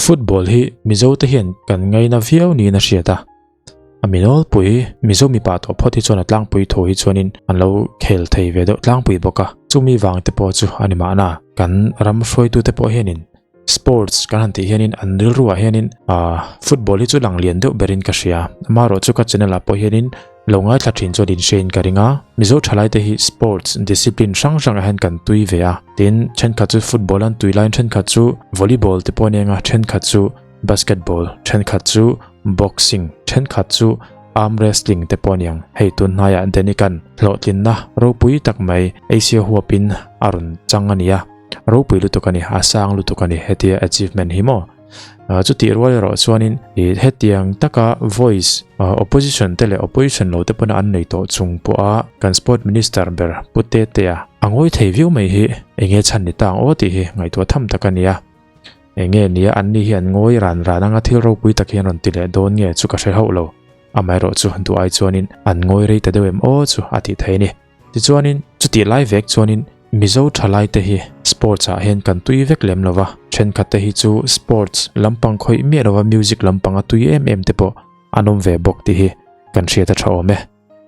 Football hi Mizo te hian kan ngaina viau niin a hriat a. A mi nawlpui Mizo mipa tawh phawt hi chuan a tlangpui tho hi chuanin an lo khel thei ve deuh tlangpui bawk a. Chumi vang te pawh chu a ni mahna. Kan ram hruaitu te pawh hianin sports kan han tih hianin an rilruah hianin ah football hi chu lang lian deuh berin ka hria. Amaherawhchu ka channel ah pawh hianin lo ngaithla thin chuan inhrein ka ring a. Mizo thalai te hi sports discipline hrang hrangah hian kan tui ve a. Tin, thenkhat chu football an tui laiin thenkhat chu volleyball te pawh a ni ang a, thenkhat chu basketball, thenkhat chu boxing, thenkhat chu arm wrestling te pawh a ni ang. Hei tun hnaiah Denikan hlawhtlinna ropui tak mai Asia huapin a rawn chang a ni a. Ropui lutuk a ni, a sang lutuk a ni hetia achievement hi maw. Chutih rual erawh chuanin ih hetiang taka voice opposition te leh opposition lo te pawna an nei tawh chung pawha kan sport minister ber Pu Tetea a ngawi thei viau mai hi enge chhan ni ta ang aw tih hi ngaihtuah tham tak a ni a. Enge nia an ni hi an ngawi ran ran anga thil ropui tak hi an rawn ti leh dawn nge chu ka hre hauh lo. Amaherawh chu duh ai chuanin an ngawi rei ta deuh em aw chu a tih thei a ni. Tichuanin, chutih lai vek chuanin Mizo thalaite hi sports ah hian kan tui vek lem lova, thenkhat te hi chu sports lampang khawih miah lova music lampang a tui em em te pawh an awm ve bawk tih hi kan hriat a tha awm e.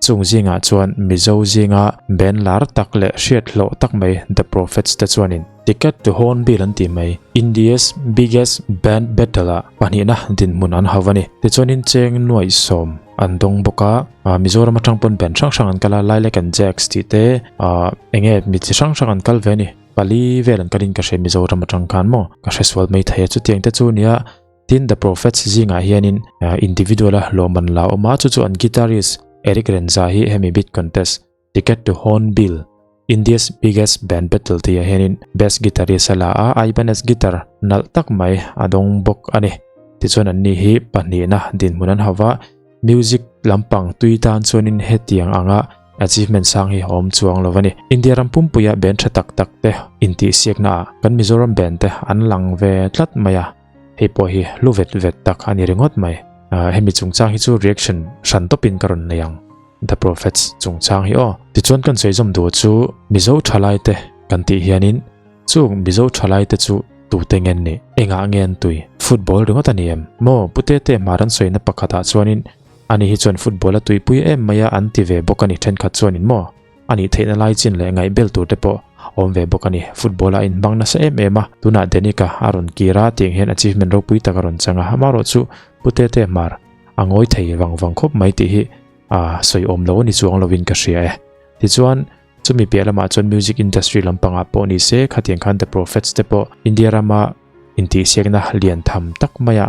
Chung zingah chuan Mizo zinga band lar tak leh hriat hlawh tak mai The Prophets te chuanin Ticket to Hornbill an tih mai India's Biggest Band Battle ah pahnihna dinhmun an hauh a ni. Tichuanin cheng nuaih sawm an dawng bawk a. Mizoram atang pawn band hrang hrang an kal a, Lilac and Jacks tih te ah enge mi chi hrang hrang an kal ve a ni. Pali vel an kalin ka hria Mizoram atang khan maw ka hre sual mai thei a chutiang te chu nia tin The Prophets zingah hianin individual a hlawm an la awm a chu chu an guitarist Eric Renza hi hemi bid contest Ticket to Hornbill India's Biggest Band Battle tihah hianin Best Guitarist a la a, Ibanez guitar nalh tak mai a dawng bawk a ni. Tichuan anni hi pahnihna dinhmun an hauh a, music lampang tui tan chuanin hetiang anga achievement sang hi a awm chuang lo a ni. India ram pumpuia band tha tak tak te intihsiakna ah kan Mizoram band te an lang ve tlat mai a, hei pawh hi hlu vet vet tak a ni ringawt mai. Hemi chungchang hi chu reaction hran tawpin ka rawn nei ang. The Prophets chungchang hi aw. Tichuan kan sawi zawm duh chu Mizo thalai te kan tih hianin chung Mizo thalai te chu tute ngen ni? Engah nge an tui? Football ringawt a ni em? Maw Pu Tete hmar an sawina pakhatah chuanin ani hi chuan football a tuipui em mai a an ti ve bawk a ni thenkhat chuanin maw a nih theihna lai chin leh ngaih bel tur te pawh awm ve bawk a ni. Football a inhmang nasa em em a, tunah Denica a rawn kir a tiang hian achievement ropui tak a rawn chang a, amaherawhchu Pu Tete hmar a ngawi thei vang vang khawp mai tih hi a sawi awm lo a ni chuang lovin ka hria e. Tichuan, chumi piah lamah chuan music industry lampangah pawh ni se, khatiang khan The Prophets te pawh India rama intihsiakna lian tham tak maia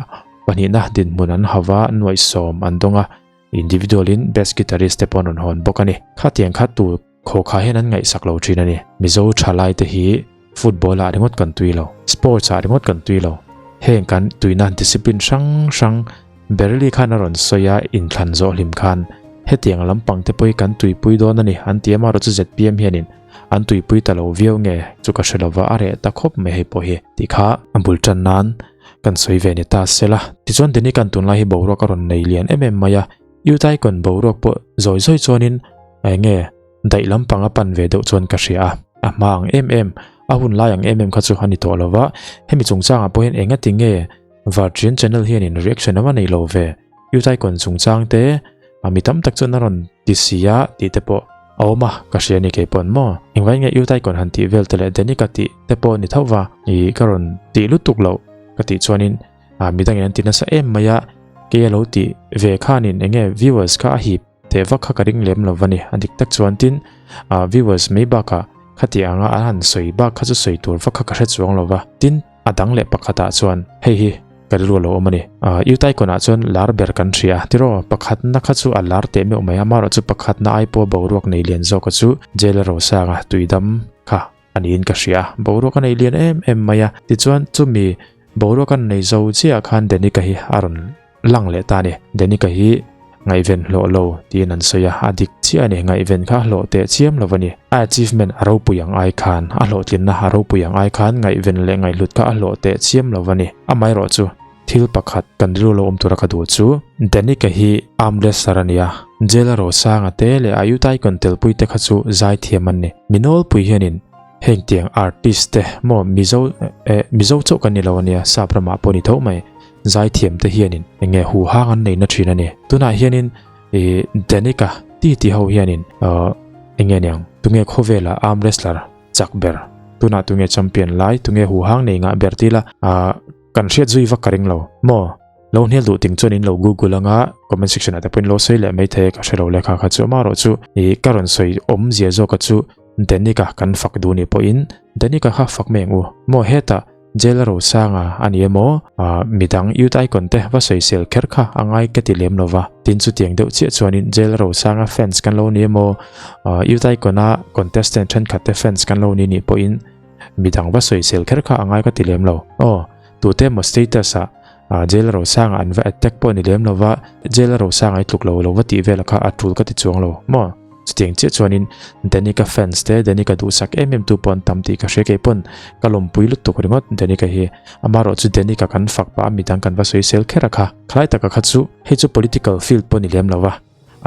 pahnihna dinhmun an hauh a, nuaih sawm an dawng a, individual in best guitarist te pawh an rawn hawn bawk a ni. Khatiang kha tu khawkha hian an ngaihsak lo thin a ni. Mizo thalai te hi football ah ringawt kan tui lo, sports ah ringawt kan tui lo. Heng kan tuina discipline hrang hrang Berly khan a rawn sawi a, inthlan zawh hlim khan hetiang lampang te pawh hi kan tuipui dawn a ni an ti a, amaherawh chu zpm hianin an tuipui ta lo viau nge chu ka hre lova a reh ta khawp mai hei pawh hi tih kha a bul tan nan kan sawi ve ni ta sela. Tichuan Denikan tunlai hi boruak a rawn nei lian em em mai a, Utaikon boruak pawh zawi zawi chuanin eng nge daih lampang a pan ve deuh chuan ka hria a, a hma ang em em, a hun lai ang em em kha chu a ni tawh lo va, hemi chungchangah pawh hian enga ti nge Vartian channel hianin reaction a va nei lo ve, Utaikon chungchang te a mi tam tak chuan a rawn ti si a tih te pawh a awm a, ka hria a ni kei pawn maw? Engvai nge Utaikon han tih vel te leh Danica tih te pawh ni tho va, ih ka rawn tih lutuk loh ka tih chuanin a midangin an ti nasa em mai a, kei a lo tih ve khanin enge viewers kha a hip Teh vak kha ka ring lem lo va ni, a dik tak chuan tin ah viewers mai bakah khati anga an han sawi bak kha chu sawi tur vak kha ka hre chuang lo va, tin a dang leh pakhatah chuan hei hi ka rilru a lo awm a ni. Ah Utaikon ah chuan lar ber kan hria tiraw pakhatna kha chu a lar teh meuh mai a, amaherawh chu pakhatna ai pawh boruak nei lian zawk a chu jail a rosanga tuidam kha a niin ka hria, boruak a nei lian em em mai a, tichuan chumi boruak a nei zo chiah khan Danica hi a rawn lang leh ta a ni. Danica hi ngaihven hlawh lo tiin an sawi a, a dik chiah a ni, ngaihven kha hlawh teh chiam lo a ni. A achievement a ropui ang ai khan, a hlawhtlinna a ropui ang ai khan ngaihven leh ngaihhlut kha a hlawh teh chiam lo a ni. Amaherawh chu thil pakhat kan rilru lo awm tura ka duh chu, Danica hi arm wrestler a ni a, jail a rosanga te leh a Utah icon telpui te kha chu zaithiam an ni. Mi nawlpui hianin. Heng tiang artist te maw Mizo eh Mizo chauh kan ni lo ania sap ramah pawh ni tho mai zaithiam te hianin enge huhang an neihna thin a ni. Tunah hianin ih Danica ti ti ho hianin ahh enge niang tunge khawvela arm wrestler chak ber tunah tunge champion lai tunge huhang nei ngah ber tila ahh kan hriat zui vak ka ring lo maw. Lo hnial duh ting chuan in lo google anga comment section ah te pawhin lo sawi leh mai thei a ka hre lo leh kha kha chu amaherawh chu ih ka rawn sawi awmzia zawka chu Danica kan fak duh ni pawhin Danica kha fak mai ang u maw hetah jail a rosanga a ni emaw ah midang youth icon te va sawisel kher kha a ngai ka ti lem lova tin chutiang deuh chiah chuanin jail a rosanga fans kan lo ni emaw ah youth icon a contestant thenkhat te fans kan lo ni nih pawhin midang va sawisel kher kha a ngai ka ti lem lo aw. Tute emaw status ah Jail Rosanga an va attack pawh ni lem lova, Jail Rosanga i tluk lo lo va tih vel kha a tul ka ti chuang lo maw? Chutiang chiah chuanin Danica fans te, Danica duhsak em em tu pawh an tam tih ka hria kei pawn ka lawmpui lutuk ringawt Danica hi. Amaherawh chu Danica kan fak pah a midang kan va sawisel kher a kha. Khalai taka kha chu hei chu political field pawh ni lem lova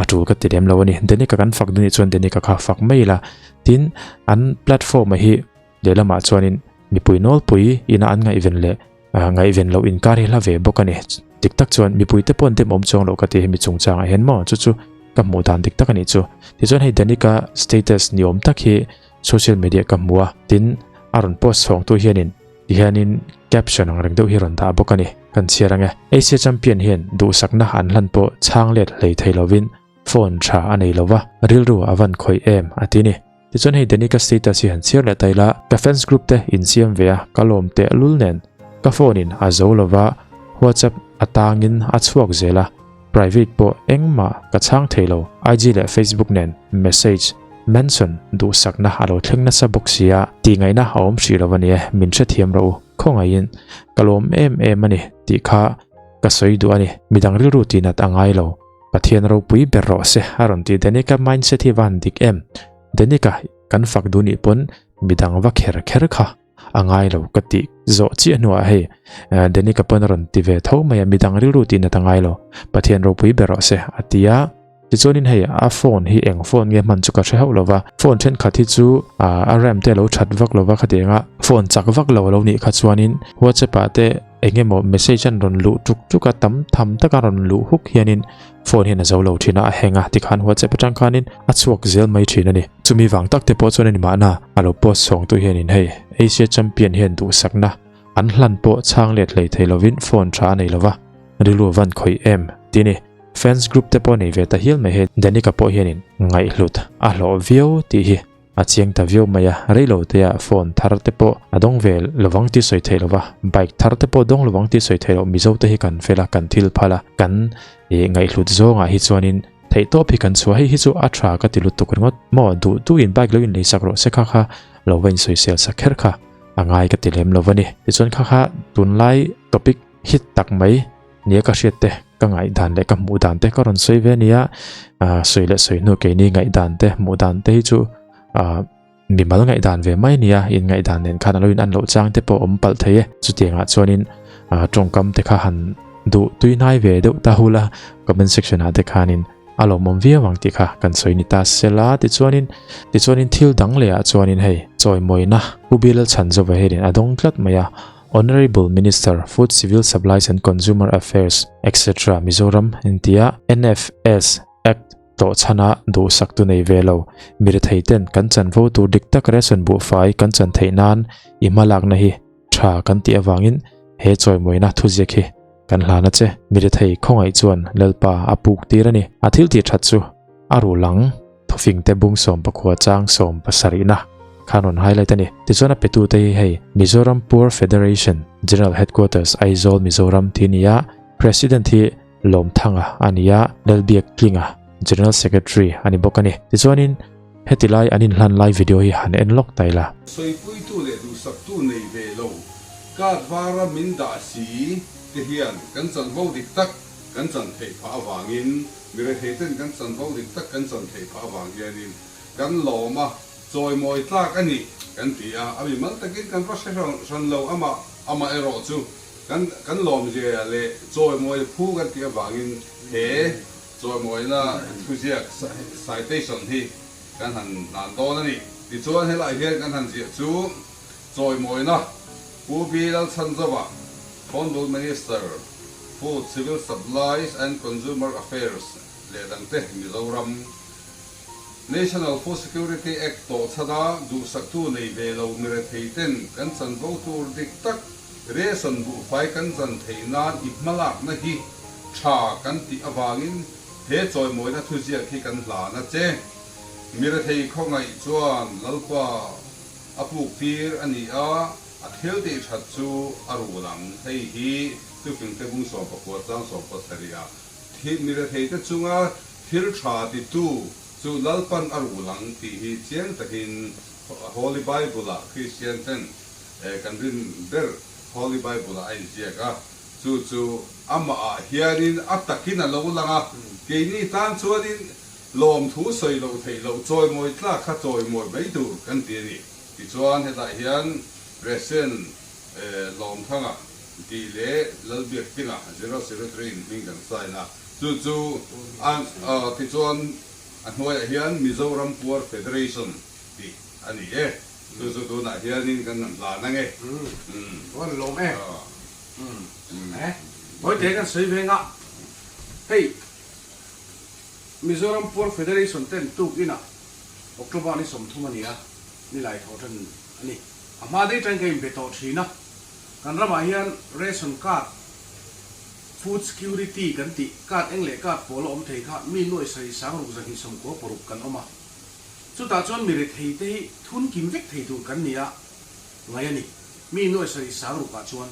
a tul ka ti lem lo a ni. Danica kan fak duh nih chuan Danica kha fak mai ila. Tin, an platform a hi Lehlamah chuanin mipui nawlpui ina an ngaihven leh ngaihven loh inkar hi hla ve bawk a ni. Dik tak chuan mipuite pawh an demawm chuang loh ka ti hemi chungchangah hian maw chu chu ka hmuh dan dik tak a nih chu. Tichuan hei Danica status ni awm tak hi social media ka hmu a, tin a rawn post chhawngtu hianin tihianin caption ang reng deuh hi rawn dah bawk a ni. Kan chhiar ang e. Asia champion hian duhsakna an hlan pawh chhang let hlei thei lovin phone tha a nei lova, rilru a van khawih em a ti ni. Tichuan hei Danica status hi han chhiar leh ta ila, ka fans group te insiam ve a, ka lawm teh lul nen, ka phone in a zo lova, WhatsApp atangin a chhuak zel a, private pawh engmah ka chhang thei lo, IG leh Facebook nen message mention duhsakna a lo thleng nasa bawk sia, tihngaihna a awm hrih lo a ni e, min hrethiam rawh u, khawngaihin ka lawm em em a ni tih kha ka sawi duh a ni, midang rilru tihnat a ngai lo. Pathian ropui ber rawh se a rawn ti Danica mindset hi van dik em Danica kan fak duh nih pawn midang va kher kher kha a ngai lo ka tih zawh chiah hnuah hei Danica pawn a rawn ti ve tho mai a midang rilru tih nat a ngai lo Pathian ropui ber rawh se a ti a tichuanin hei a phone hi eng phone nge hman chu ka hre hauh lova phone thenkhat hi chu a ram te a lo that vak lova khatianga phone chak vak lo a lo nih kha chuanin WhatsApp ah te Eng emaw message an rawn luh tuk tuk a, tam tham taka rawn luh huk hianin phone hian a zo lo thin a, a heng a, tikhan WhatsApp atang khanin a chhuak zel mai thin a ni. Chumi vang tak te pawh chuan a ni mahna, a lo post chhawng tu hianin hei Asia champion hian duhsakna an hlan pawh chhang let hlei thei lovin phone tha a nei lova, rilru a van khawih em ti a ni. Fans group te pawh nei ve ta hial mai hei Danica pawh hianin ngaihhlut a hlawh viau tih hi A chiang ta viau mai a, reilo te ah phone thar te pawh a dawng ve lovang tih sawi theih lova, bike thar te pawh dawng lovang tih sawi theih loh Mizo te hi kan fel a, kan thil phal a, kan ih ngaihhlut zawngah hi chuanin theih tawp hi kan chhuah, hei hi chu a tha ka ti lutuk ringawt maw, duh duh in bike lo in lei sak rawh se kha kha lo va insawisel sak kher kha a ngai ka ti lem lo a ni. Tichuan kha kha tunlai topic hit tak mai nia ka hriat te ka ngaihdan leh ka hmuh dan te ka rawn sawi ve a nia ah sawi leh sawi hnu keini ngaihdan te hmuh dan te hi chu ah mimal ngaihdan ve mai a nia in ngaihdan nen khan a lo in an loh chang te pawh awm palh thei e chutiangah chuanin ah tawngkam te kha han duh tui hnai ve deuh ta hul a comment section ah te khanin a lawmawm viau ang tih kha kan sawi ni ta sela tichuanin tichuanin thil dang leh ah chuanin hei chawimawina Pu Bilal Chhanzova hianin a dawng tlat mai a. Honourable Minister, Food Civil Supplies and Consumer Affairs etc. Mizoram intia NFS Act tawh chhana duhsak tu nei ve lo. Mi rethei ten kan chanvo tur dik tak ration buhfai kan chan theih nan i hmalakna hi tha kan tih avangin he chawimawina thuziak hi kan hlan a che. Mi rethei khawngaih chuan Lalpa a puk tir a ni. A thil tih that chu a ru lang. Thawfingte bung 14 chang 70 na khan rawn highlight a ni. Tichuan a petute hi hei Mizoram Poor Federation General Headquarters Aizawl Mizoram tih a ni a, President hi Lawmthanga a ni a, Lalbiak Tlinga General Secretary a ni bawk a ni. Tichuanin heti lai an inhlan lai video hi han en lawk ta ila. Sawipuitu leh duhsaktu nei ve lo, card vara min dah si te hian kan chanvo dik tak kan chan theih phah avangin Mi retheiten kan chanvo dik tak kan chan theih phah avang hianin kan lawm a, chawimawi tlak a ni kan ti a, a mimal takin kan va hre hran lo, amah amah erawh chu kan kan lawmzia leh chawimawi phu kan tih avangin he chawimawina thuziak citation hi kan han hlan dawn a ni. Tichuan helaiah hian kan han ziah chu chawimawina Pu B Lalchhanzova, Honourable Minister, Food, Civil Supplies and Consumer Affairs leh dangte Mizoram National Food Security Act tawh chhana duhsaktu nei ve lo mirethei ten kan chanvo tur dik tak ration buhfai kan chan theih nan i hmalakna hi tha kan tih avangin he chawimawina thuziak hi kan hlan a che. Mirethei khawngaih chuan Lalpa a puk tir a ni a, a thil tih that chu a rul ang. Hei hi Tufingte bung 19 chang 17 ah thi mirethei te chunga thil tha titu chu Lalpan a rul ang tih hi chiang takin Holy Bible ah Kristian ten kan rin ber Holy Bible ah a inziak a, chu chu amah ah hianin a takin a lo lang a, keini tan chuanin Lawmthu sawi loh theih loh chawimawi tlak kha chawimawi mai tur kan ti a ni. Tichuan hetah hian President Lawmthanga tih leh Lalbiaktinga 003 in hming kan sign a, chu chu a tichuan a hnuaiah hian Mizoram Poor Federation tih a ni e. Chu chu tunah hianin kan han hlan ang e. Chuan lawm e. Hawite kan sawi ve ngah hei. Mizoram Poor Federation ten tuk inah October ni 30 a ni a, nilai thawh tan a ni. A hma daih tangin ka inbe tawh thin a, kan ramah hian ration card, food security kan tih card eng leh card pawl a awm thei kha mi nuaih sarih 6296 kan awm a. Chutah chuan mi rethei te hi thun kim vek thei tur kan ni a ngai a ni. Mi nuaih sarih sangrukah chuan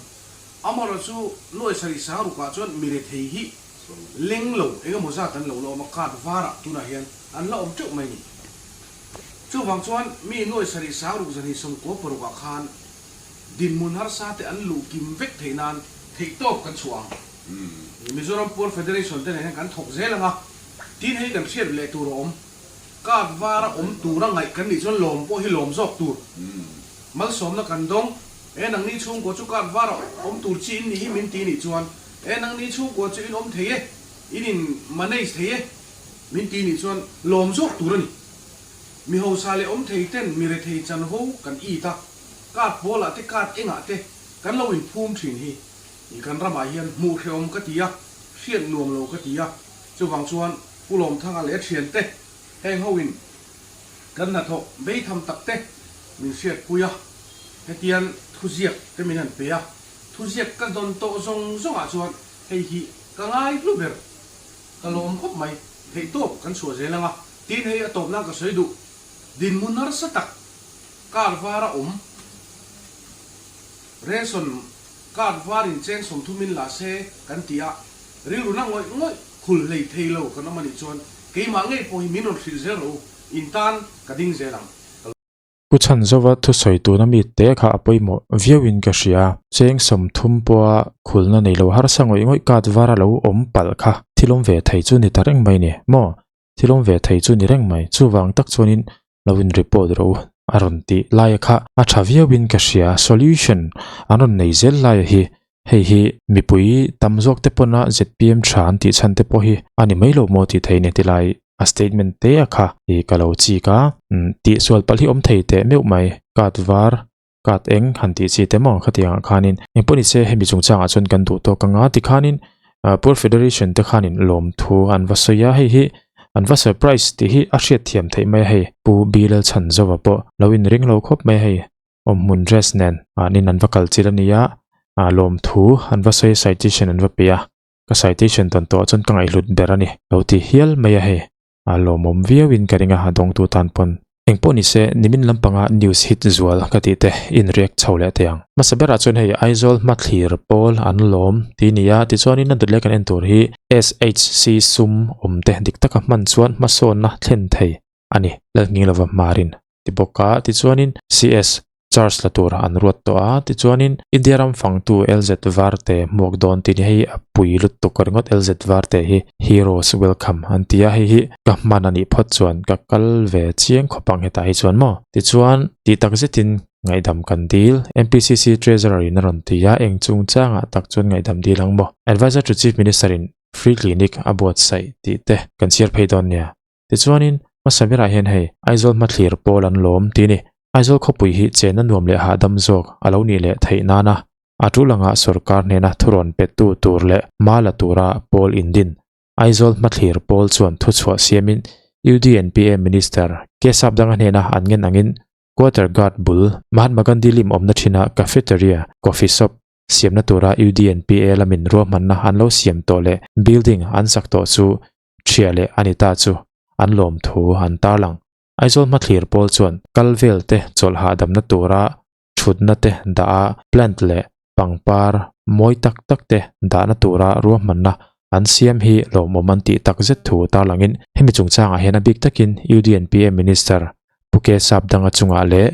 amaherawhchu nuaih sarih sangrukah chuan mi rethei hi Leng lo eng emaw zat an lo la awm a, card varah tunah hian an la awm teuh mai a ni. Chuvang chuan mi nuai sarih 6296 ah khan dinhmun harsa te an luh kim vek theih nan theihtawp kan chhuah ang. Mizoram Poor Federation te nen hian kan thawk zel ang a, tin hei kan hriat leh tur a awm. Card vara awm tura ngaih kan nih chuan lawm pawh hi lawm zawk tur. Malsawmna kan dawng, e nangni chhungkaw chu card vara awm tur chi in nih hi min ti nih chuan E nangni chhungkua chu in awm thei e, in in manage thei e, min ti nih chuan lawm zawk tur a ni. Mi hausa leh awm thei ten mi rethei chanvo kan it a, card pawlah te card engah te kan lo in phum thin hi i kan ramah hian hmuh hrehawm ka ti a, hriat nuam lo ka ti a, chuvang chuan Pu Lawmthanga leh a thiante heng ho in kan hnathawk beitham tak te min hriatpui a, hetian thuziak te min han pe a. Thuziak ka dawn tawh zawng zawngah chuan hei hi ka ngai hlu ber. Ka lawm khawp mai. Theihtawp kan chhuah zel ang a, tin hei a tawp nan ka sawi duh. Dinhmun harsa tak car var a awm. Ration card var in cheng 30 in la se kan ti a, rilru na ngawih ngawih khul hlei thei lo kan awm a nih chuan keimah ngei pawh hi min rawn hrilh zel rawh u, in tan ka ding zel ang. Pu Chhanzova thusawi tuna mi te kha a pawimawh viauin ka hria. Cheng 30 pawha khulna nei lo harsa ngawih ngawih kat var a lo awm palh kha thil awm ve thei chu ni ta reng mai ni maw? Thil awm ve thei chu ni reng mai. Chuvang tak chuanin lo in report rawh u a rawn tih laia kha a tha viauin ka hria. Solution an rawn nei zel laia hi hei hi mipui tam zawk te pawna zpm tha an tih chhan te pawh hi a ni mai lo maw tih theih a ni tilai a statement te a kha ih ka lo chik a tih sual palh hi awm thei teh meuh mai card var card eng han tih chi te maw khatiang ah khanin engpawh ni se hemi chungchangah chuan kan duh tawk anga tikhanin poor federation te khanin lawmthu an va sawi a hei hi an va surprise tih hi a hriat thiam theih mai a hei pu Bilal Chhanzova pawh lo inring lo khawp mai a hei. Awmhmun dress nen mahniin an va kal chil a nia, ah lawmthu an va sawi a citation an va pe a, ka citation tawn tawh ah chuan ka ngaihhlut ber a ni lo ti hial mai a hei, ah lawmawm viauin ka ring a a dawngtu tan pawn. Engpawh ni se nimin lampanga news hit zual ka tih te in react chho leh teh ang. Hmasa berah chuan hei Aizawl hmathlir pawl an lawm ti a ni a, tichuanin a dawt leh kan en tur hi SHC sum awm te dik taka hman chuan hmasawnna thlen thei a ni, Lalngilova hmarin ti bawk a, tichuanin CS charge la tur an ruat tawh a, tichuanin India ram fangtu LZ Varte hmuak dawn tih ni hei a pui lutuk ringawt LZ Varte hi Heroes Welcome an ti a, hei hi ka hman a nih phawt chuan ka kal ve chiang khawp ang hetah hi chuan maw? Tichuan tih tak zetin ngaihdam kan dil, MPCC Treasurer in a rawn ti a, eng chungchangah tak chuan ngaihdam dil ang maw? Adviser to Chief Minister in Free Clinic a buatsaih tih te kan chhiar phei dawn nia. Tichuanin. Hmasa berah hian hei Aizawl hmathlir pawl an lawm tih a ni. Aizawl khawpui hi chenna nuam leh hahdam zawk a lo nih leh theih nana a tul anga sorkar hnena thurawn pettu tur leh hma la tura pawl indin Aizawl hmathlir pawl chuan thuchhuah siamin UDNPA Minister Kesap Danga hnena an ngen angin Quarter Guard bul Mahatma Gandhi lim awmna thinah Cafeteria, Coffee Shop, siamna tura UDNPA lamin ruahmanna an lo siam tawh leh building an sak tawh chu ṭhia leh a ni ta chu an lawm thu an tarlang. Aizawl hmathlir pawl chuan kal vel te chawlh hahdamna tura ṭhutna te dah a, plant leh pangpar mawi tak tak te dahna tura ruahmanna an siam hi lawmawm an tih tak zet thu tarlangin hemi chungchangah hian a bik takin UDNPA Minister Pu K Sapdanga chungah leh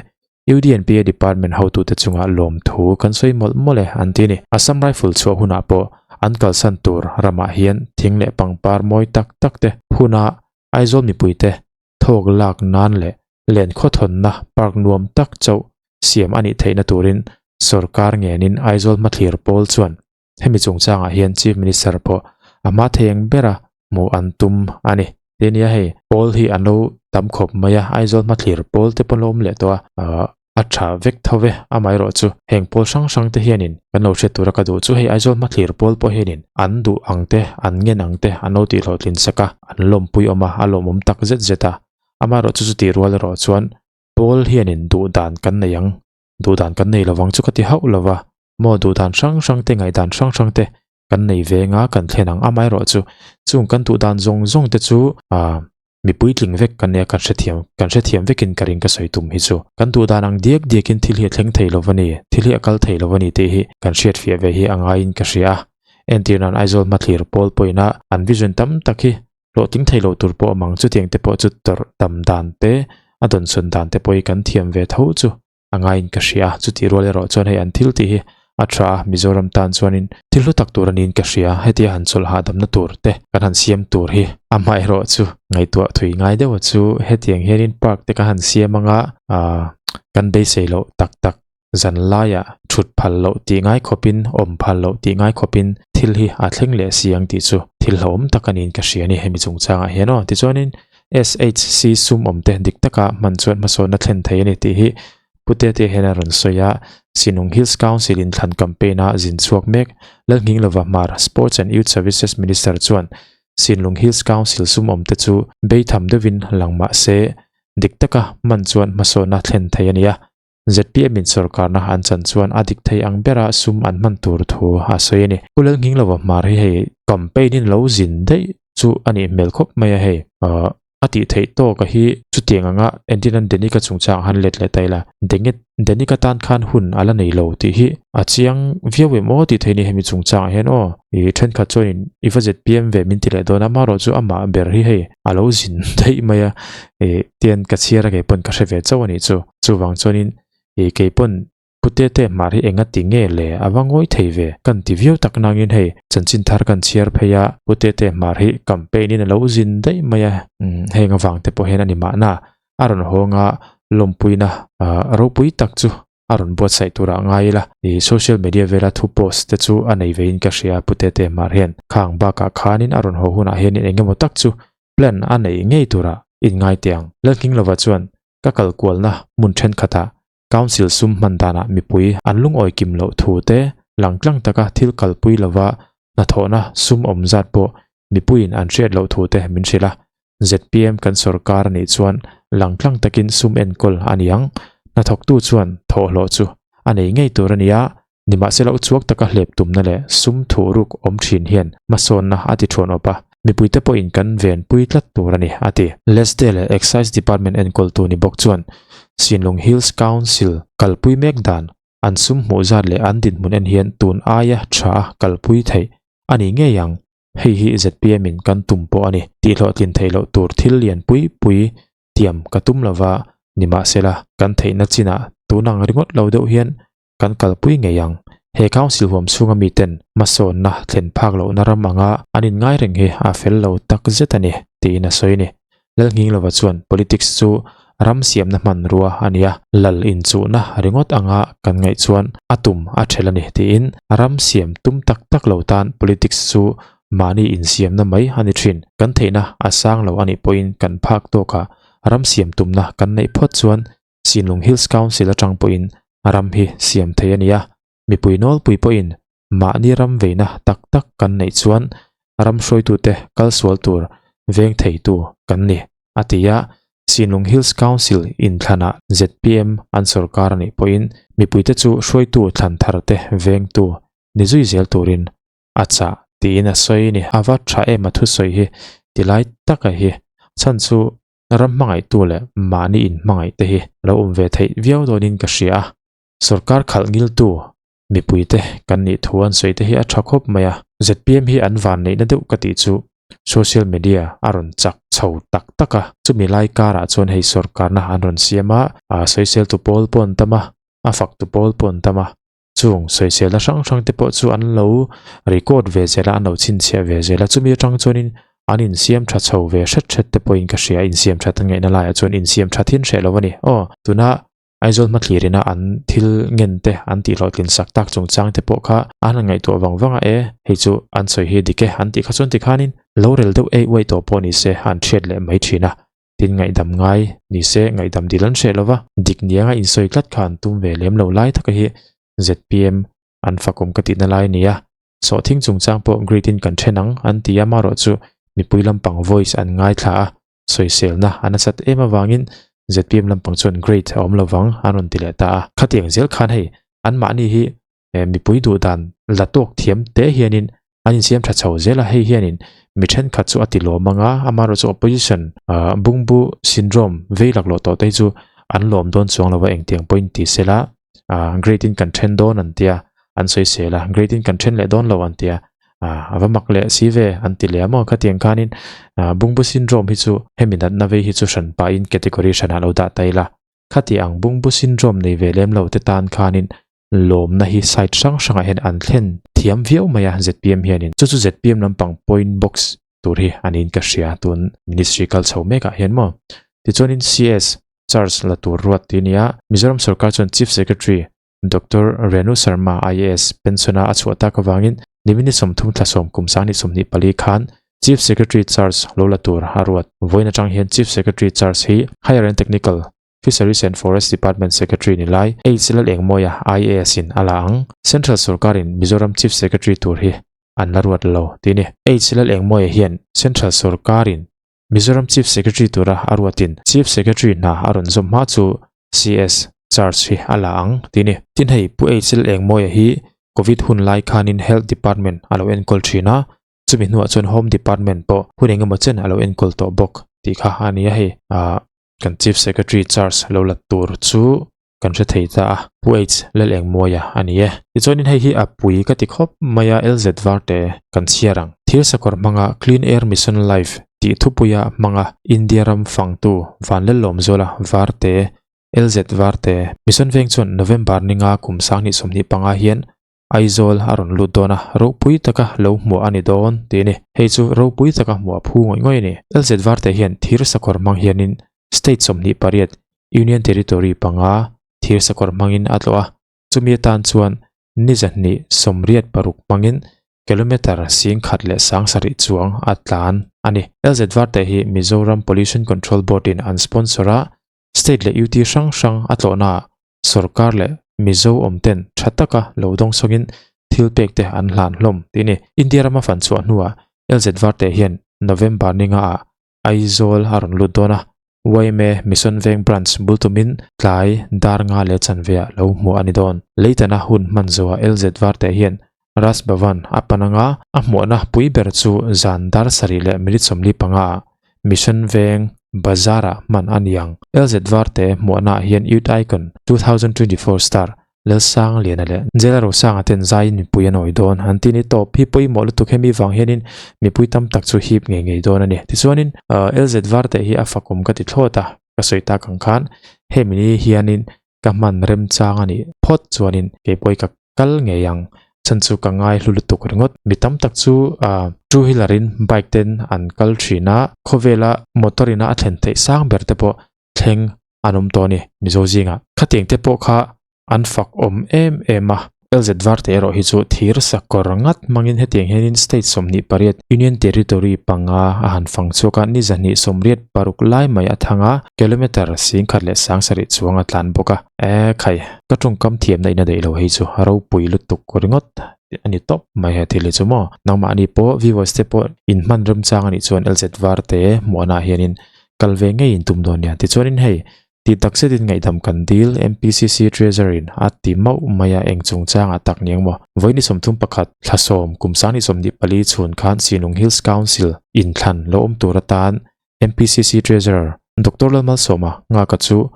UDNPA Department hotute chungah lawmthu kan sawi mawlh mawlh e an ti a ni. Assam Rifle chhuah hunah pawh an kalsan tur ramah hian thing leh pangpar mawi tak tak te huna Aizawl mipuite thawk lak nan leh len khawthawnna park nuam tak chauh siam a nih theihna turin sorkar ngenin Aizawl hmathlir pawl chuan Hemi chungchangah hian Chief Minister pawh a hma thei ang bera hmuh an tum a ni. Ti ania hei, pawl hi an lo tam khawp mai a, Aizawl hmathlir pawl te pawh an lo awm leh tawh a, a tha vek tho ve. Amaherawh chu heng pawl hrang hrang te hianin kan lo hriat tura ka duh chu hei Aizawl hmathlir pawl pawh hianin an duh ang te, an ngen ang te an lo tihhlawhtlin sak a, an lawmpui awm a, a lawmawm tak zet zet a. Amaherawh chu chutih rual erawh chuan pawl hianin duh dan kan nei ang, duh dan kan nei lovang chu ka ti hauh lova, Maw duhdan hrang hrang te ngaihdan hrang hrang te kan nei veng a kan thlen ang amaherawh chu chung kan duhdan zawng zawng te chu ah mi puitling vek kan nia kan hrethiam kan hrethiam vekin ka ring ka sawi tum hi chu kan duhdan ang diak diakin thil hi a thleng thei lo a ni thil hi a kal thei lo a ni tih hi kan hriatfiah ve hi a ngaiin ka hria a entir nan Aizawl hmathlir pawl pawhin a an vision tam tak hi hlawhtling thei lo tur pawh a mang chutiang te pawh chu tawrh tam dan te a dawnsawn dan te pawh hi kan thiam ve tho chu. a ngaiin ka hria a, chutih rual erawh chuan hei an thil tih hi a tha a, Mizoram tan chuanin thil hlu tak tur a niin ka hria, hetia han chawlh hahdamna tur te kan han siam tur hi amaherawh chu ngaihtuah thui ngai deuh a chu hetiang hianin park te kan han siam anga aah kan beisei loh tak tak zan laiah thut phal loh tih ngai khawpin awm phal loh tih ngai khawpin thil hi a thleng leh si ang tih chu thil hlauhawm tak a niin ka hria a ni hemi chungchangah hian aw tichuanin SHC sum awm te dik taka hman chuan hmasawnna thlen thei a ni tih hi Pu Tete hian a rawn sawi a, Sinung Hills Council in thlan campaign a zin chhuak mek. Lalnghinglova Hmar, Sports and Youth Services Minister chuan Sinlung Hills Council sum awm te chu beitham deuhin lang mah se dik taka hman chuan hmasawnna thlen thei a ni a, ZPM in sorkarna an chan chuan a dik thei ang bera sum an hman tur thu a sawi a ni. Pu Lalnghinglova Hmar hi hei campaign in lo zin daih chu a nih hmel khawp mai a hei. A tih theih tawk a hi chutiang anga entirnan Denika chungchang han let leh ta ila Dengit Denika tan khan hun a la nei lo tih hi a chiang viau em aw tih theih ni hemi chungchangah hian aw i thenkhat chuanin i va ZPM ve min ti leh dawn a amaherawh chu amah ber hi hei a lo zin daih mai a ih tian ka chhiar a keipawn ka hre ve chauh a nih chu. Chuvang chuanin ih keipawn Pu Tete hmar hi enga ti nge le a va ngawi thei ve kan ti viau tak nangin hei chanchin thar kan chhiar phei a Pu Tete hmar hi campaign in a lo zin daih mai a umm heng avang te pawh hian a ni mahna a rawn hawng a lawmpuina ah ropui tak chu a rawn buatsaih turah ngai ila ih social media vela thu post te chu a nei vein ka hria Pu Tete hmar hian khang bakah khanin a rawn haw hunah hianin engemaw tak chu plan a neih ngei turah inngai teh ang. Lalnghinglova chuan ka kal kualna hmun thenkhatah Council sum hman danah mipui an lungawi kim loh thu te langtlang taka thil kalpui lova hnathawhna sum awm zat pawh mipuiin an hriat loh thu te min hrilh a. Zpm kan sorkar a nih chuan langtlang takin sum enkawl a ni ang. Hnathawktu chuan thawhhlawh chu a nei ngei tur a ni a, Nimahsela uchuak taka hlep tumna leh sum thuh ruk awm thin hian hmasawnna a ti thuan awp a, mipuite pawhin kan venpui tlat tur a ni, a ti. Lesde leh Excise Department enkawltu ni bawk chuan Sinlung Hills Council kalpui mek dan, an sum hmuh zat leh an dinhmun en hian tun aia tha a kalpui theih a ni ngei ang. Hei hi zpm in kan tum pawh a ni. Tihhlawhtlin theih loh tur thil lian pui pui tiam ka tum lova, nimahsela kan theihna chinah tun ang ringawt lo deuh hian kan kalpui ngei ang. He Council huam chhunga miten hmasawnna thlen phak lohna ram anga an inngai reng hi a fel lo tak zet a ni, tiin a sawi a ni. Lalnghinglova chuan politics chu ram siamna hmanrua a ni a, lal inchuhna ringawt anga kan ngaih chuan a tum a ṭhelh a ni, tiin ram siam tum tak tak lo tan politics chu mahni insiamna mai a ni ṭhin. Kan theihna a sang lo a nih pawhin kan phak tawkah. ram siam tumna kan neih phawt chuan Sinlung Hills Council atang pawhin ram hi siam theih a ni a, mipui nawlpui pawhin mahni ram veina tak tak kan neih chuan ram hruaitute kal sual tur veng theitu kan ni, a ti a. Sinlung Hills Council inthlanah zpm an sorkar a nih pawhin mipuite chu hruaitu thlan tharte vengtu ni zui zel turin a chah tiin a sawi a ni. A va tha em a thusawi hi tilai taka hi chhan chu ram hmangaihtu leh mahni inhmangaih te hi lo awm ve theih viau dawnin ka hria a. Sorkar khalh ngiltu mipuite kan nih thu an sawi te hi a tha khawp mai a. Zpm hi an van neihna deuh ka tih chu social media a rawn chak chho tak tak a, chumi lai karah chuan hei sorkarna an rawn siam a, sawiseltu pawl pawh an tam a, a faktu pawl pawh an tam a. Chung sawiselna hrang hrang te pawh chu an lo record ve zel a, an lo chhinchhiah ve zel a, chumi atang chuanin an insiam tha chho ve hret hret te pawhin ka hria, insiam that an ngaihna laiah chuan insiam that hin hreh lo a ni. Aw, tuna Aizawl hmathlirina an thil ngen te an tih hlawhtlin sak tak chungchang te pawh kha an han ngaihtuah vang vang a, e, hei chu an sawi hi dik e an tih kha chuan tikhanin lo rel deuh ei uaih tawh pawh ni se an hriat leh mai thin a. Tin ngaihdam ngai ni se ngaihdam dil an hreh lova, dik nianga insawi tlat kha an tum ve lem lo lai taka hi zpm an fakawm ka tihna lai a ni a. Sawhthing chungchang pawh grade in kan then ang an ti a, marawh chu mipui lampang voice an ngaithla a, sawiselna a nasat em avangin zpm lampang chuan grade a awm lovang an rawn ti leh ta a. Khatiang zel khan hei anmahni hi mipui duh dan la tawk thiam te hianin an insiam tha chho zel a, hei hianin mi thenkhat chu a ti lawm ang a, amaherawhchu opposition bungbu syndrome vei laklawh tawh te hi chu an lawm dawn chuang lo a, engtiang pawhin ti se la grade in kan then dawn an tia an sawi sel a, grade in kan then leh dawn lo an tia a va mak leh si ve an ti leh a maw khatiang khanin bungbu syndrome hi chu hemi natna vei hi chu hran pahin category hranah lo dah ta ila. Khati ang bungbu syndrome nei ve lem lo te tan khanin lawmna hi site hrang hrangah hian an thlen thiam viau mai a zpm hianin. Chu chu zpm lampang point box tur hi a niin ka hria tun ministry kal chho mekah hian maw. Tichuanin CS charge la tur ruat tih a ni a, Mizoram sorkar chuan Chief Secretary Doctor Renu Sharma IAS pension-a a chhuah tak avangin nimin ni 30 thla sawm kum 2024 khan Chief Secretary charge lo la tur a ruat. Vawiin atang hian Chief Secretary charge hi Higher and Technical Fisheries and Forest Department Secretary ni lai H Lalengmawia IAS in a la ang. Central sorkarin Mizoram Chief Secretary tur hi an la ruat lo tih a ni. H Lalengmawia hian Central sorkarin Mizoram Chief Secretary tura a ruatin Chief Secretary hna a rawn zawm hma chu CS charge hi a la ang tih a ni. Tin hei Pu H Lalengmawia hi Covid hun lai khanin Health Department a lo enkawl thin a, chumi hnuah chuan Home Department pawh hun engemaw chen a lo enkawl tawh bawk tih kha a ni a hei. Kan Chief Secretary charge lo la tur chu kan hre thei ta a, Pu H Lalengmawia a ni e. Tichuanin hei hi a pui ka ti khawp mai a, LZ Varte kan chhiar ang. Thil sakawr hmanga Clean Air Mission Life tih thupuia hmanga India ram fangtu Vanlellawmzuala Varte, LZ Varte, Mission Veng chuan November ninga kum 2025 hian Aizawl a rawn lut dawn a, ropui taka lo hmuah a ni dawn tih a ni. Hei chu ropui taka hmuah phu ngawih ngawih a ni. LZ Varte hian thir sakawr hmang hianin State 28, Union Territory panga thir sakawr hmangin a tlawh a, chumi atan chuan ni zahnih 86 hmangin kilometre 17,700 chuang a tlan a ni. LZ Varte hi Mizoram Pollution Control Board-in an sponsor a, State leh UT hrang hrang a tlawhnaah Sorkar leh Mizo awmten tha taka lo dawngsawngin thil pek te an hlan hlawm tih a ni. India rama fan chhuah hnuah LZ Varte hian November ninga ah Aizawl a rawn lut dawn a, yma Mission Veng Branch bul tumin tlai dar nga leh chanve ah lo hmuh a ni dawn. Leitana hun hman zawhah LZ Varte hian Raj Bhavan a pan anga a hmuahna pui ber chu zan dar sarih leh minute 45 ah Mission Veng Bazar-ah hman a ni ang. LZ Varte hmuahnaah hian Youth Icon 2024 star Lalsang Liana leh Jela Rosanga ten zaiin mipui an awi dawn an ti ni tawp hi pawimawh lutuk hemi vang hianin mipui tam tak chu hip ngei ngei dawn a ni. Tichuanin LZ Varte hi a fakawm ka ti thlawt a, ka sawi tak ang khan hemi ni hianin ka hman remchang a nih phawt chuanin keipawh hi ka kal ngei ang chhan chu ka ngai hlu lutuk ringawt. Mi tam tak chu two wheeler in bike ten an kal thin a, khawvela motor ina a thlen theih sang ber te pawh thleng an awm tawh a ni Mizo zingah. Khatiang te pawh kha an fak awm em em a. LZ Varte erawh hi chu thir sakawr ngat hmangin hetiang hianin state 28, Union Territory panga a han fang chhuak a, ni 286 lai mai a thang a, kilometre 17,700 chuang a tlan bawk a. E khai, ka tawngkam thiamna in a daih lo hei chu ropui lutuk ringawt a ni tawp mai he thil hi chu maw. Nangmahni pawh viewers te pawh in hman remchang a nih chuan LZ Varte hmuhna ah hianin kal ve ngei in tum dawn nia. Tichuanin hei Tih tak zetin ngaihdam kan dil, MPCC Treasury-in a ti mauh mai a, eng chungchangah tak ni ang maw? Vawi ni 31, thla sawm, kum 2024 chhun khan Sinung Hills Council inthlan lo awm tur atan MPCC Treasurer Doctor Lalmalsawma Nghaka chu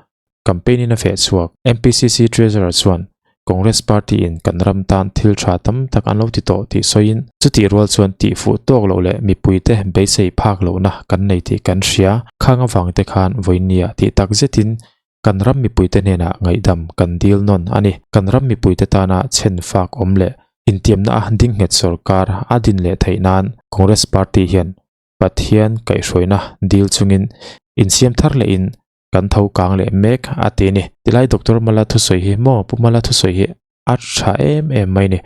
campaign-in a feh chhuak. MPCC Treasurer chuan Congress Party in kan ram tan thil tha tam tak an lo ti tawh tih sawiin, chutih rual chuan tih fuh tawk loh leh mipuite beisei phak lohna kan nei tih kan hria, khang avangte khan vawinia tih tak zetin kan ram mipuite hnenah ngaihdam kan dil nawn a ni. Kan ram mipuite tana chhen fak awm leh intiamna a dingnghet sorkar a din leh theih nan Congress Party hian Pathian kaihhruaina dil chungin insiam thar lehin Kan tho kang leh mek a ti a ni. Tilai Doctor Mala thusawi hi maw Pu Mala thusawi hi a tha em em mai ni.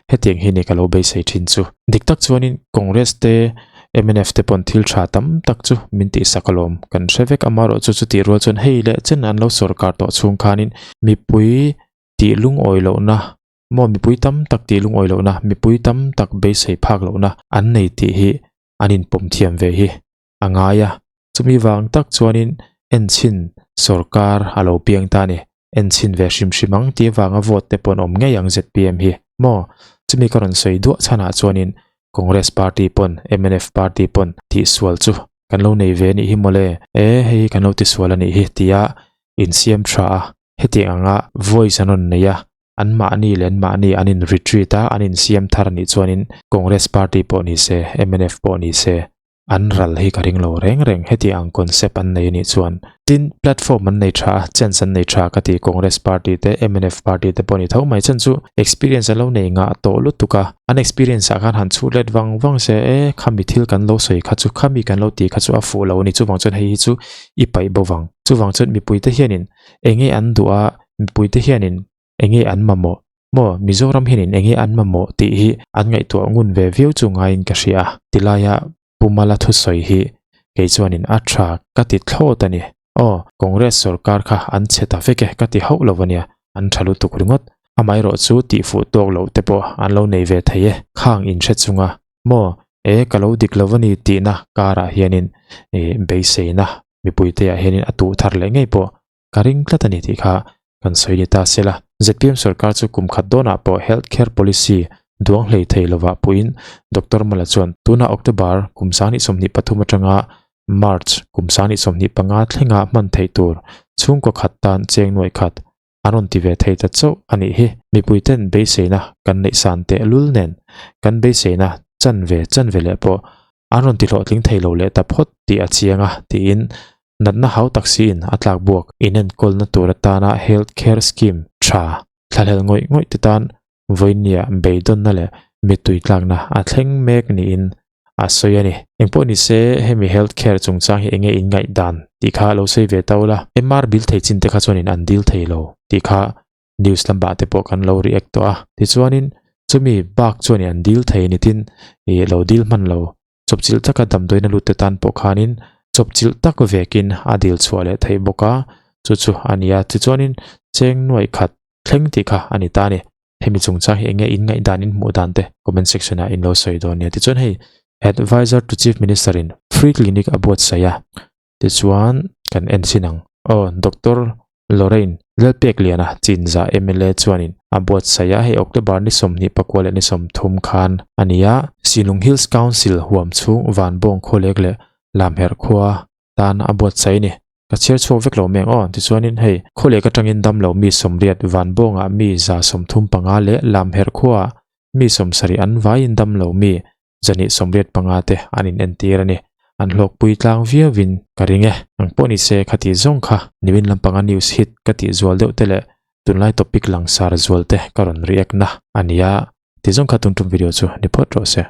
Hetiang hi ni ka lo beisei thin chu. Dik tak chuanin Congress te mnf te pawn thil tha tam tak chu min tihsak alawm kan hre vek amaherawh chu chutih rual chuan hei leh chen an lo sawrkar tawh chhung khanin mipui tih lungawi lohna maw mipui tam tak tih lungawi lohna mipui tam tak beisei phak lohna an nei tih hi an inpawm thiam ve hi a ngai a, chumi vang tak chuanin enchhin sawrkar a lo piang ta a ni. Enchhin ve hrim hrim ang tih avanga vote te pawh an awm ngei ang zpm hi maw? Chumi ka rawn sawi duah chhanah chuanin Congress party pawn mnf party pawn tihsual chu kan lo nei ve anih hi mawle, e hei hi kan lo tisual anih hi tia insiam tha a, hetiang anga voice an rawn nei a, Anmahni leh anmahni an in retreat a, an insiam thar anih chuanin Congress party pawh ni se, mnf pawh ni se, an ral hi ka ring lo reng reng heti ang concept an nei anih chuan. Tin, platform an nei tha a, chance an nei tha ka ti Congress party te, mnf party te pawh ni tho mai chhan chu experience an lo nei ngah tawh lutuk a, an experience ah khan han chhut let vang vang se, e khami thil kan lo sawi kha chu, khami kan lo tih kha chu a fuh lo a ni, chuvang chuan hei hi chu i paih bo vang. Chuvang chuan mipuite hianin enge an duh a, Mipuite hianin enge an mamawh maw Mizoram hianin enge an mamawh tih hi an ngaihtuah ngun ve viau chu ngaiin ka hria a, tilaia Pu Mala thusawi hi kei chuanin a tha ka ti thlawt a ni. Aw, Congress sorkar kha an chhe ta vek e ka ti hauh lo ania, an tha lutuk ringawt. Amaherawh chu tihfuh tawk loh te pawh an lo nei ve thei e, khang inhre chunga maw e ka lo dik lo a ni tihna karah hianin beiseina mipuite ah hianin a tuh thar leh ngei pawh Ka ring tlat a ni tih kha kan sawi ni ta sela. Zpm sorkar chu kum khat dawnah pawh Health Care Policy duang hlei thei lovah puiin Doctor Mala chuan tunah October kum 2023 atanga March kum 2025 thlenga hman theih tur chhungkaw khat tan cheng nuaih khat an rawn ti ve thei ta chauh a nih hi. Mipuiten beiseina kan neih san tehlul nen kan beiseina chanve chanve leh pawh an rawn ti hlawhtling thei lo leh ta phawt tih a chiang a tiin Natna hau tak siin a tlak buak inenkawlna tur atana Health Care Scheme tha thlahlel ngawih ngawih te tan vawinia beidawnna leh mittui tlakna a thleng mek niin a sawi a ni. Engpawh ni se hemi Health Care chungchang hi enge in ngaihdan tih kha lo sawi ve ta ula. MR bill thei chin te kha chuanin an dil thei lo tih kha news lamah te pawh kan lo react tawh a. Tichuanin chumi bak chuanin an dil thei ni tin ih lo dil hman lo Chawpchilh taka damdawiina lut te tan pawh khanin chawpchilh tak vekin a dil chhuah leh theih bawk a, chu chu a ni a. Tichuanin cheng nuaih khat thleng tih kha a ni ta a ni. Hemi chungchang hi enge in ngaihdan in hmuh dan te comment section ah in lo sawi dawn nia. Tichuan hei Adviser to Chief Minister in free clinic a buatsaih a. Tichuan kan en chin ang. Aw Doctor Lorraine Lalpekliana Chinza mla chuanin a buatsaih a, hei October ni 24 leh ni 30 khan a ni a. Sinlung Hills Council huam chhung Vanbawng Khawlek leh Lamherh khua tan a buatsaih a ni. Ka chhiar chhuak vek lo mai ang aw. Tichuanin hei Khawlek atangin damlo mi 80 Vanbawngah mi 135 leh Lamherh khuaah mi 70 an vaiin damlo mi 185 te an inentir a ni. An hlawkpui tlang viauin ka ring e. Ang pawh ni se khati zawng kha nimin lampanga news hit ka tih zual deuh te leh tunlai topic langsar zual te ka rawn react na a nia. Ti zawng kha tun tum video chu ni phawt rawh se.